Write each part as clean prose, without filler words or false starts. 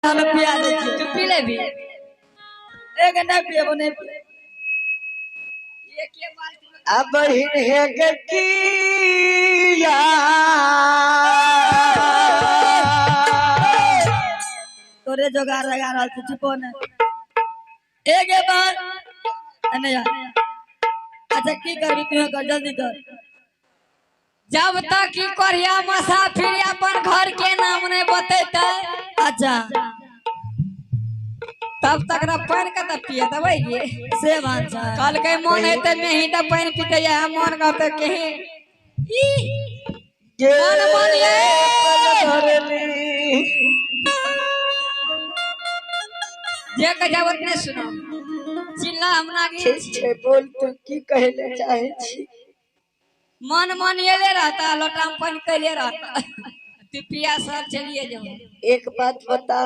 हम पिया दै छियै। तू पी लेबी? एक नहि पियबो, नहि पियबो। एके बाल्टी में। आ बहिन हे गे किया तोरे जोगार लगा रहल छी, चुपो ने। एक बार नहीं यार। अच्छा की करबी तू? कर, जल्दी कर। जब तक की कोरिया मुसाफिर अपन घर के नाम नहीं बतेते, अच्छा, तब तक ना पानि कतऽ पिए देबै गे? से बात छै। कहलकै मन हेतै नहीं तऽ पानि पीते, या मन कहतै केहे ई गे मन मन ये। धरली। जे कजावत नहीं सुनो चिल्ला हमरा के। ठीक छै, बोल, तू की कहै ले चाहै छी? मन मन एले रहता, लोटा में पानि कैले रहता, तू पिया सर चलिए जाओ। एक बात बता।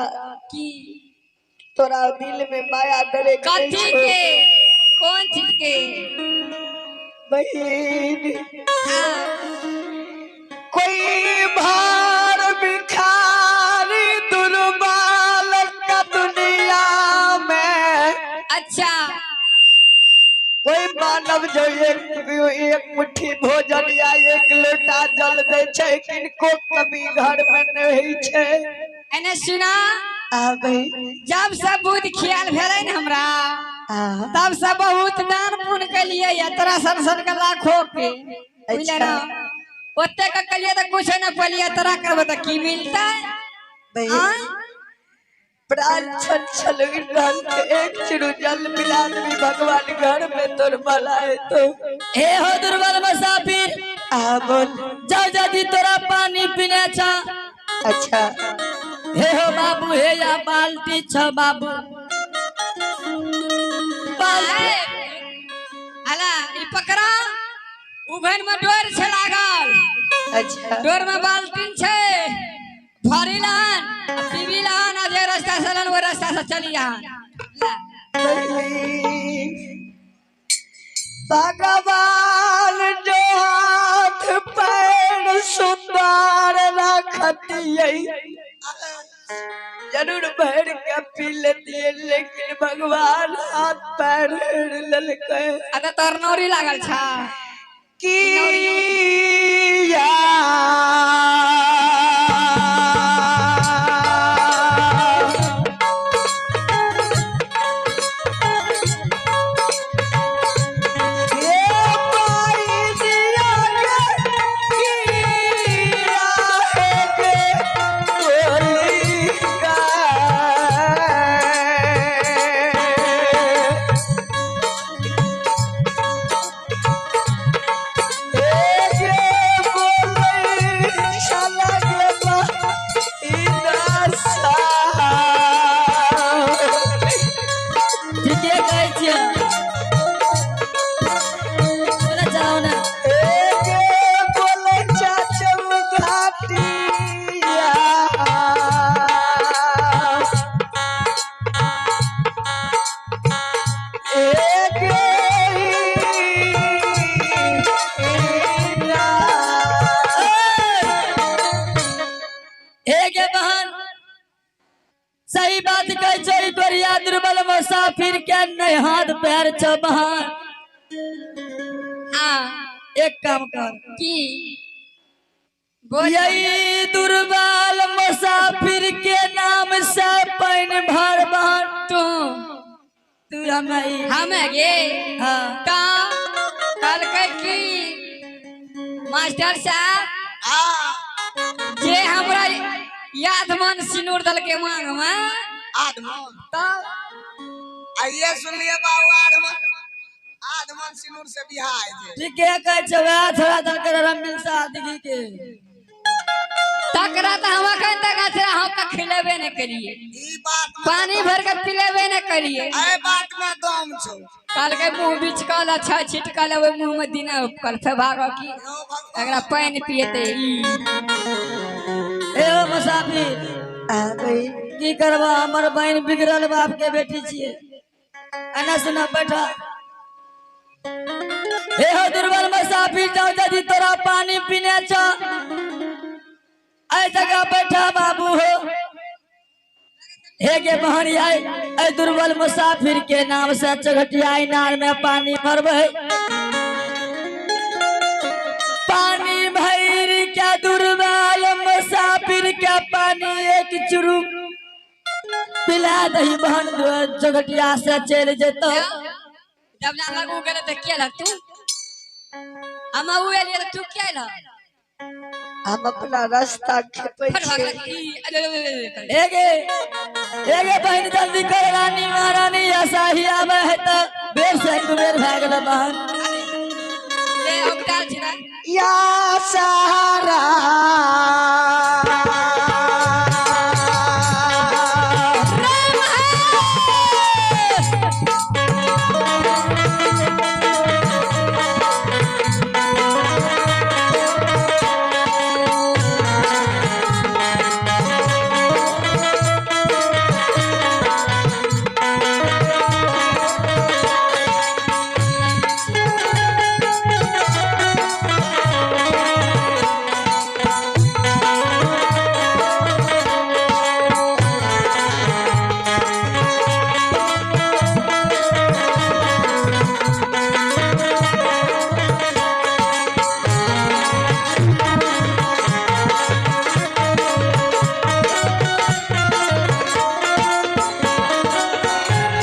की? तोरा दिल में माया डरे के नहीं कथी छौ? के? कौन चीज के? बहिन, हाँ। कोई भार भिखारी दुर्बाल का दुनिया में। अच्छा। कोई मानव जो एक एक मुट्ठी भोजन या एक लोटा जल दे छै, किनको कभी घर में नहीं छै। एने सुना। आ बहिन। जब सब बुद्धि ख्याल भेलै ने हमरा, आ तब सब बहुत दान पुण्य केलिए या तोरा सन सन के लाखो के, बुझले ना? ओते के केलिए तऽ कुछ नहीं पलिए, तोरा करबे तऽ की मिलतै? बहिन, आँय? प्राण छल छल रहल छै, एक चिड़ू जल मिला देबी भगवान, घर में तोर भला तो। हे हो दुर्बल मुसाफिर। आ बोल। जाओ, जदि तोरा पानी पीने छा, अच्छा। हे हो बाबू, हे या बाल्टी छ बाबू, बाल्टी। अला ई पकड़ा, उभन में डोर छै लागल। अच्छा। डोर में बाल्टीन छै, भरी लहन आ पीबी लहन, आ जे रास्ता से लन ओहि रास्ता से चली आन। ला। बहिन, भगवान जो हाथ पैर सुंदर रखतियै, जरूर भर के पी लेतियै, लेकिन भगवान हाथ पैर हेर लेलकै। आ तऽ तोहर नौरी लागल छा। किया हे पाई दिया गे, किया हे गे बोली गा। हे गे बोलै छला गे बहिना। ठीके कहै छियै, बोले चलाओ ने। हे गे बोलै चाचू घाटिया। हे गे हे गे बहन, सही बात कहै छै ई कोरिया दुर्बल मुसाफिर के, नहीं हाथ पैर छ बहन। हाँ। एक काम कर। की? बोल। यही दुर्बल मुसाफिर के नाम से पानि भर बहन। तू? तू हमें हमे गे? हाँ। का कहलकै की मास्टर साहब, जे हमरा याद मन सिनूर दलके मांग में। आधमन। तब। आइए सुनलिए बाबू, आधमन आधमन सिनूर से बियाह होइ छै। ठीके कहै छै, वएह छोड़ा दलके रमबिल साह दिघी के। तकरा तऽ हम अखन तक अचरा हम के खिलेबे नहि केलिए। ई बात में पानी भर के पिलेबे नहि केलिए। एहि बात में दम छौ। कहलकै मुँह बिचकल अच्छा छिटकल, ओहि मुँह में दिना उपकल, फेर भागो की यौ भगवान। एकरा पानि पिएते ई। हे हो मुसाफिर। आ बहिन। की करबा, हमर बहिन बिगड़ल बाप के बेटी छियै। एना सुना, बैठा। हे हो दुर्बल मुसाफिर, जाओ, यदि तोरा पानी पीने छ, एहि जगह बैठा बाबू हो। हे गे बहन आई ए दुर्बल मुसाफिर के नाम से चौघटिया इनार में पानी भरबै। पानी भर के दुर्बल मुसाफिर के पानी एक चुरू पिला दही बहन, चौघटिया से चल जेतो। जब ना लगू गेलै तऽ किया लग तू हम उ एलियै तऽ तू किया एलह? हम अपना रास्ता खेपै फट छियै। भागलक ई अरे अरे अरे अरे। एगे बहन जल्दी कर, रानी महारानी ऐसा ही आवे है तो बेर से कुबेर भए गेल बहन। ले औगताल छी ना। या सहारा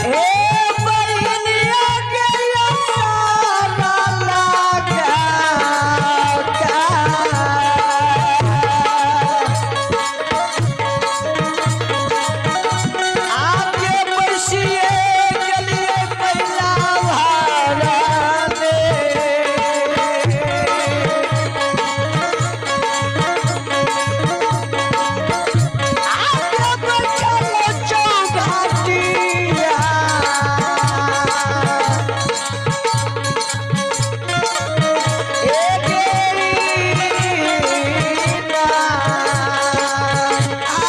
ए बहिनिया के या सारा लगा का। आगे बरसिए गेलिए पहिला भाड़ा में। आगे बैठल चौघाटिया। ए गेरीना। आ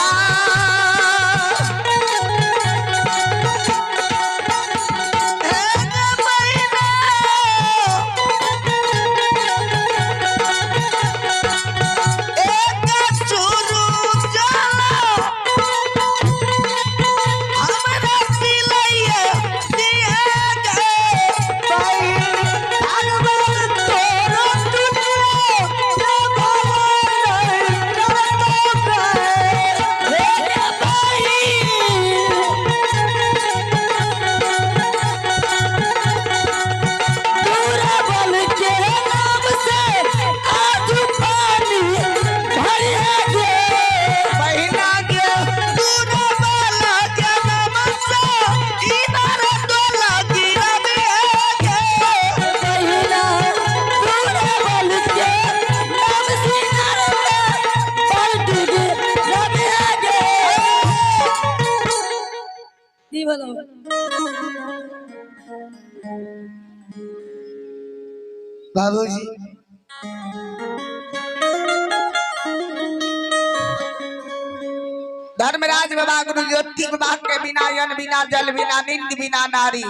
दुर्बल के नाम से आज पानी भरिए गे। बहिना दुर्बल के नाम से इनार में पलटी गे रबिया गे। की बोलो? बाबूजी धर्मराज बाबा गुरु ज्योति बाबा के बिना अन्न बिना जल बिना नींद बिना नारी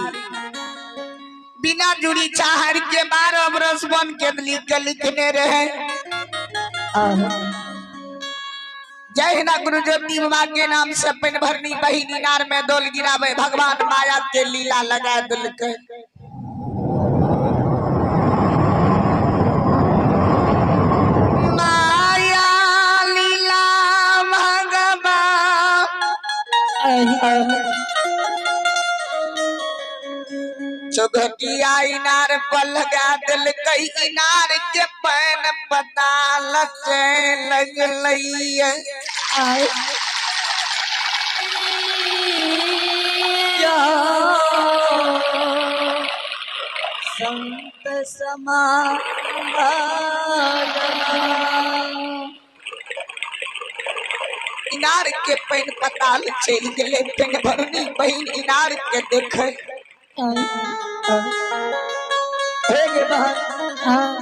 बिना जुड़ी चाहर के 12 बरस बन के लिख के लिखने रहे। जय ना गुरु ज्योति बाबा के नाम से पेन भरनी बहिनी इनार में डोल गिरावे भगवान माया के लीला लगा दिलके। माया लीला भगवान चौघटिया इनार पर लगा दिलकै, इनार के पैन पताल से लगलैया। संत समान इनार के पैन पताल चलि गेलै। पैन भरनी बहिन इनार के देखे हे गे बहन।